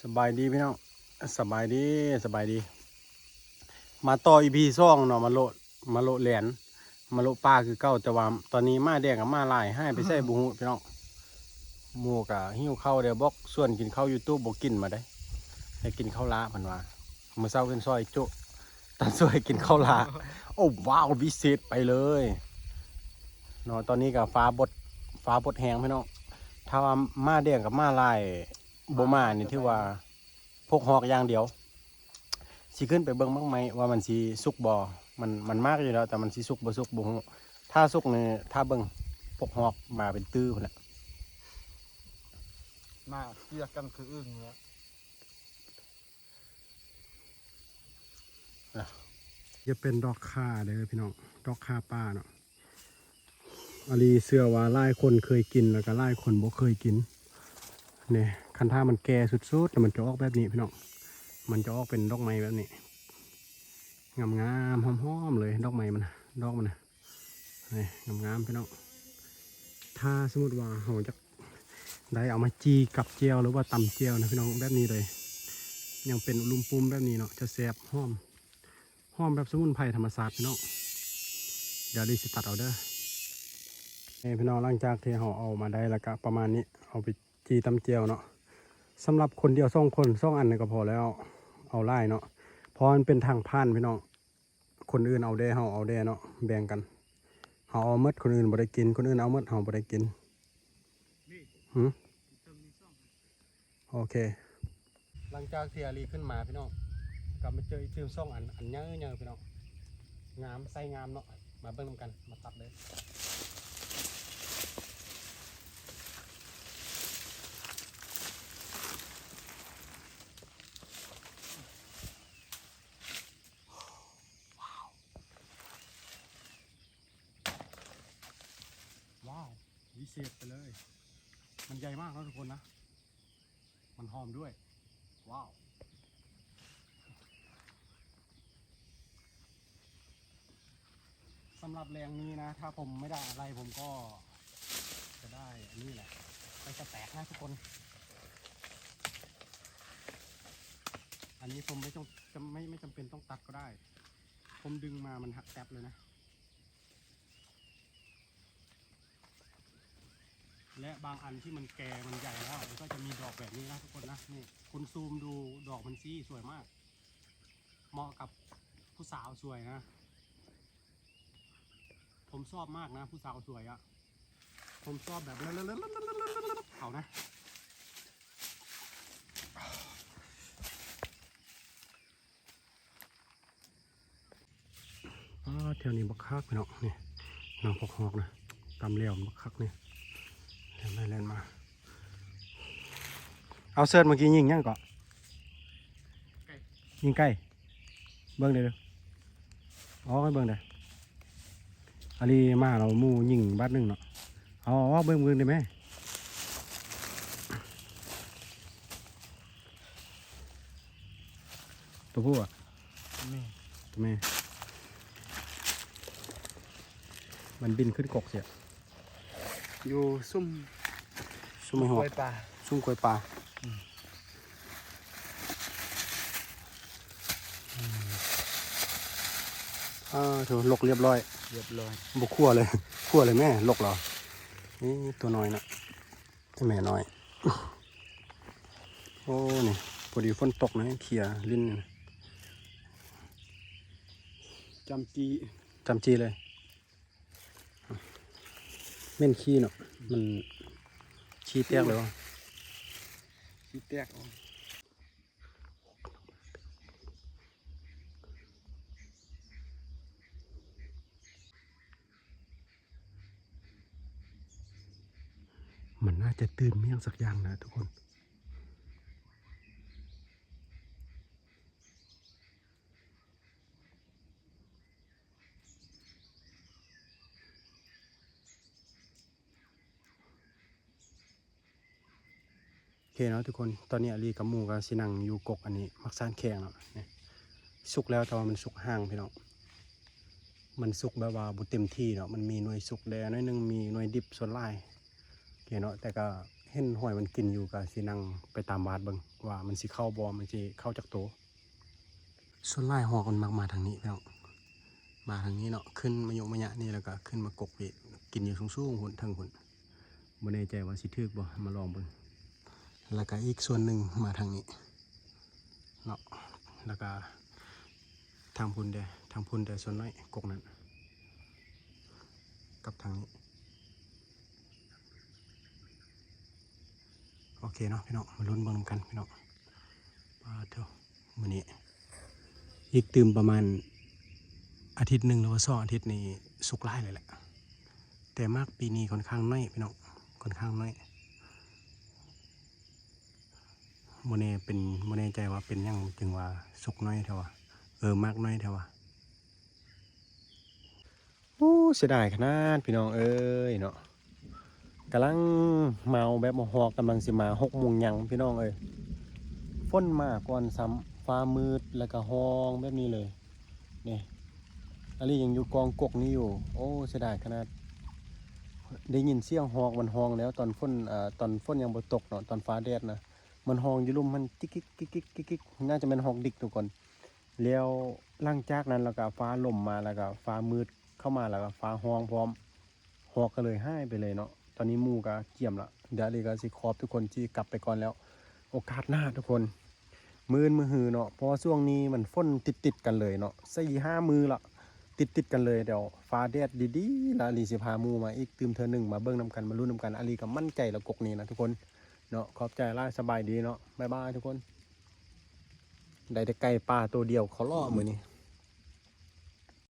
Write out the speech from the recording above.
ສະບາຍດີພີ່ນ້ອງ ສະບາຍດີ ສະບາຍດີ ມາຕໍ່ ອີພີ ສອງເນາະ ມາໂລະ ມາໂລະແລ່ນ ມາໂລະປ່າຄືເກົ່າ ແຕ່ວ່າຕອນນີ້ໝາແດງກໍມາຫຼາຍ ຫາຍໄປໃສບໍ່ຮູ້ພີ່ນ້ອງ. ໝູ່ກໍຫິວເຂົ້າເດ້ ບອກຊວນກິນເຂົ້າຢູ່ຕູ້ບໍ່ກິນມາເດ້ ໃຫ້ກິນເຂົ້າລ້າເພິ່ນວ່າ ມື້ເຊົ້າເພິ່ນຊອຍຈຸ ຕອນສວຍກິນເຂົ້າຫຼ້າ ໂອ້ ວ້າວ ວິເສດໄປເລີຍເນາະ. ຕອນນີ້ກໍຟ້າບົດ ຟ້າບົດແຮງພີ່ນ້ອງ ຖ້າວ່າໝາແດງກັບໝາລາຍບໍ່ມານີ້ ຖືວ່າພົກຮອກຢ່າງດຽວ. ຊິຂຶ້ນໄປເບິ່ງໝາກໄມ້ວ່າມັນຊິສຸກບໍ່ ມັນ ມັນໝາກຢູ່ແລ້ວ ແຕ່ມັນຊິສຸກບໍ່ສຸກບໍ່ຮູ້ ຖ້າສຸກນີ້ຖ້າເບິ່ງ ພົກຮອກມາເປັນຕື້ພຸ້ນແຫຼະ ມາເກືອກັນຄືອຶ່ງແລ້ວ. ຈະເປັນດອກຂ່າເດີພີ່ນ້ອງ ດອກຂ່າປ່າເນາະ. ອາລີເຊື່ອວ່າຫຼາຍຄົນເຄີຍກິນ ແລ້ວກໍຫຼາຍຄົນບໍ່ເຄີຍກິນ. ນີ້ ຄັນຖ້າມັນແກ່ສຸດໆ ແລ້ວມັນຈະອອກແບບນີ້ພີ່ນ້ອງ ມັນຈະອອກເປັນດອກໄມ້ແບບນີ້ ງາມໆ ຫອມໆ ເລີຍ ດອກໄມ້ມັນ ດອກມັນນະ. ນີ້ ງາມໆ ພີ່ນ້ອງ ຖ້າສົມມຸດວ່າເຮົາຢາກໄດ້ເອົາມາຈີ່ກັບແຈ່ວ ຫຼືວ່າຕຳແຈ່ວນະພີ່ນ້ອງ ແບບນີ້ເລີຍ ຍັງເປັນອຸລຸມປຸມແບບນີ້ເນາະ ຈະແຊບ ຫອມ ຫອມແບບສະໝຸນໄພທຳມະຊາດພີ່ນ້ອງ. ດຽວລີຊິຕັດເອົາເດີ. ນີ້ພີ່ນ້ອງ ຫຼັງຈາກທີ່ເຮົາເອົາມາໄດ້ແລ້ວກະປະມານນີ້ ເອົາໄປຈີ່ຕຳແຈ່ວເນາະ. ສຳລັບຄົນດຽວ ສອງຄົນ ສອງອັນນີ້ກໍພໍແລ້ວ ເອົາຫຼາຍເນາະ ເພາະມັນເປັນທາງຜ່ານພີ່ນ້ອງ. ຄົນອື່ນເອົາແດ່ ເຮົາເອົາແດ່ເນາະ ແບ່ງກັນ ເຮົາເອົາໝົດ ຄົນອື່ນບໍ່ໄດ້ກິນ ຄົນອື່ນເອົາໝົດ ເຮົາບໍ່ໄດ້ກິນ. ຫື ໂອເຄ ຫຼັງຈາກທີ່ອາລີຂຶ້ນມາພີ່ນ້ອງ ກໍມາເຈີອີກຕື່ມສອງອັນ ອັນໃຫຍ່ໆ ພີ່ນ້ອງ ງາມ ໄຊງາມເນາະ. ມາເບິ່ງນຳກັນ ມາຕັດເລີຍ. ວ້າວ ວິເສດໄປເລີຍ ມັນໃຫຍ່ມາກເນາະທຸກຄົນນະ ມັນຫອມດ້ວຍ ວ້າວ. ສຳລັບແລງນີ້ນະ ຖ້າຜົມໄມ່ໄດ້ອະໄລ ຜົມກໍຈະໄດ້ອັນນີ້ແຫຼະ ໄປສະແຕັກນະທຸກຄົນ. ອັນນີ້ຜົມໄມ່ຕ້ອງ ຈຳ ໄມ່ ໄມ່ຈຳເປັນຕ້ອງຕັດກໍໄດ້ ຜົມດຶງມາມັນຫັກແຕັບເລີຍນະ. ແລະບາງອັນທີ່ມັນແກ່ມັນໃຫຍ່ແລ້ວ ມັນກໍຈະມີດອກແບບນີ້ນະທຸກຄົນນະ. ນີ້ ຄຸນຊູມດູ ດອກມັນຊີ້ສວຍມາກ ເໝາະກັບຜູ້ສາວສວຍນະ. ຜົມຊອບມາກນະ ຜູ້ສາວສວຍອະ ຜົມຊອບແບບເຂົານະ. ອ້າ ແຖວນີ້ບັກຄັກພີ່ນ້ອງ ນີ້ ນ້ຳພອກຮອກນະ ຕຳແລ້ວບັກຄັກນີ້ ແລ່ນໄປແລ່ນມາ. ເອົາ ເສີດ ເມື່ອກີ້ຍິງຫຍັງເກາະ? ໄກ່ ຍິງໄກ່ ເບິ່ງເດີ ເອົາໃຫ້ເບິ່ງເດີ. ອາລີມາແລ້ວ ໝູຍິງບາດໜຶ່ງເນາະ ເອົາ ເອົາເບິ່ງ ເບິ່ງໄດ້ແມ. ຕົວຜູ້ອະ? ແມ່ ຕົວແມ່ ມັນບິນຂຶ້ນກົກເສຍ ຢູ່ຊຸມ ຊຸມໄມ້ຮວກ ກ້ວຍປ່າ ຊຸມກ້ວຍປ່າ. ອືມ ອືມ ອ່າ ໂຖ ລົກລຽບລ້ອຍ ລຽບລ້ອຍ ບໍ່ຂົ້ວເລີຍ ຂົ້ວເລີຍແມ່ ລົກແລ້ວ. ນີ້ຕົວນ້ອຍນະ ແມ່ນ້ອຍ. ໂອ້ ນີ້ ພໍດີຝົນຕົກນະ ເຄຍຫຼິ້ນນີ້ນະ ຈຳຈີ່ ຈຳຈີ່ເລີຍ. ແມ່ນຂີ້ເນາະ ມັນ ຂີ້ແຕກເລີຍ ຂີ້ແຕກ. ມັນໜ້າຈະຕື່ມອີ່ຫຍັງສັກຢ່າງນະທຸກຄົນ. ໂອເຄເນາະທຸກຄົນ ຕອນນີ້ອາລີກັບໝູ່ກໍຊິນັ່ງຢູ່ກົກອັນນີ້ ໝາກຊານແຂງເນາະ. ນີ້ ສຸກແລ້ວ ແຕ່ວ່າມັນສຸກຫ່າງພີ່ນ້ອງ ມັນສຸກແບບວ່າບໍ່ເຕັມທີ່ເນາະ ມັນມີໜ່ວຍສຸກແດ່ໜ້ອຍໜຶ່ງ ມີໜ່ວຍດິບສ່ວນຫຼາຍ. ໂອເຄເນາະ ແຕ່ກໍ ເຫັນຫ້ອຍມັນກິນຢູ່ ກໍຊິນັ່ງໄປຕາມວາດເບິ່ງວ່າມັນຊິເຂົ້າບໍ່ ມັນຊິເຂົ້າຈັກໂຕ. ສ່ວນຫຼາຍຮອກມັນມັກມາທາງນີ້ພີ່ນ້ອງ ມາທາງນີ້ເນາະ ຂຶ້ນມາຍຸມາຍະນີ້ ແລ້ວກໍຂຶ້ນມາກົກເວະ ກິນຢູ່ສູງໆພຸ້ນ ເທິງພຸ້ນ. ບໍ່ແນ່ໃຈວ່າຊິຖືກບໍ່ ມາລອງເບິ່ງ. ແລ້ວກໍອີກສ່ວນໜຶ່ງມາທາງນີ້ເນາະ ແລ້ວກໍທາງພຸ້ນແດ່ ທາງພຸ້ນແດ່ ສ່ວນໜ້ອຍກົກນັ້ນ ກັບທາງນີ້. ໂອເຄເນາະພີ່ນ້ອງ ມາລຸ້ນເບິ່ງນຳກັນພີ່ນ້ອງ. ປາດໂທ້ ມື້ນີ້ອີກຕື່ມປະມານອາທິດໜຶ່ງ ຫຼືວ່າສອງອາທິດນີ້ສຸກຫຼາຍເລີຍແຫຼະ ແຕ່ໝາກປີນີ້ຂ້ອນຂ້າງໜ້ອຍພີ່ນ້ອງ ຂ້ອນຂ້າງໜ້ອຍ. ບໍ່ແນ່ເປັນ ບໍ່ແນ່ໃຈວ່າເປັນຫຍັງຈຶ່ງວ່າສຸກໜ້ອຍແທ້ວະ ເອີ ໝາກໜ້ອຍແທ້ວະ. ໂອ້ ເສຍດາຍຂະໜາດພີ່ນ້ອງເອີຍເນາະ ກຳລັງເມົາແບບຮອກກຳລັງຊິມາ ຫົກໂມງຍັງພີ່ນ້ອງເອີຍ ຝົນມາກ່ອນຊ້ຳ ຟ້າມືດ ແລ້ວກໍຮ້ອງແບບນີ້ເລີຍ. ນີ້ ອາລີຍັງຢູ່ກອງກົກນີ້ຢູ່. ໂອ້ ເສຍດາຍຂະໜາດ ໄດ້ຍິນສຽງຮອກມັນຮ້ອງແລ້ວ ຕອນຝົນ ເອີ ຕອນຝົນຍັງບໍ່ຕົກເນາະ ຕອນຟ້າແດດນະ ມັນຮ້ອງຢູ່ລຸ່ມຫັ້ນ ຈິກກິກ ຈິກກິກ ຈິກກິກ ໜ້າຈະແມ່ນຮອກດິກທຸກຄົນ. ແລ້ວຫຼັງຈາກນັ້ນ ແລ້ວກໍຟ້າລົມມາ ແລ້ວກໍຟ້າມືດເຂົ້າມາ ແລ້ວກໍຟ້າຮ້ອງພ້ອມ ຮອກກໍເລີຍຫາຍໄປເລີຍເນາະ. ຕອນນີ້ໝູກໍກຽມລະ ດຽວອາລີກໍຊິຂອບທຸກຄົນ ຊິກັບໄປກ່ອນແລ້ວ. ໂອກາດໜ້າທຸກຄົນ ມື້ອື່ນມື້ຮືເນາະ ເພາະວ່າຊ່ວງນີ້ມັນຝົນຕິດໆກັນເລີຍເນາະ ສີ່ຫ້າມື້ລະ ຕິດໆກັນເລີຍ. ດຽວຟ້າແດດດີໆລະ ອາລີຊິພາໝູ່ມາອີກຕື່ມເທື່ອໜຶ່ງ ມາເບິ່ງນຳກັນ ມາລຸ້ນນຳກັນ. ອາລີກໍໝັ້ນໃຈລະ ກົກນີ້ນະທຸກຄົນເນາະ. ຂອບໃຈຫຼາຍ ສະບາຍດີເນາະ ບາຍບາຍທຸກຄົນ. ໄດ້ແຕ່ໄກ່ປ່າໂຕດຽວ ຂໍເລາະມື້ນີ້.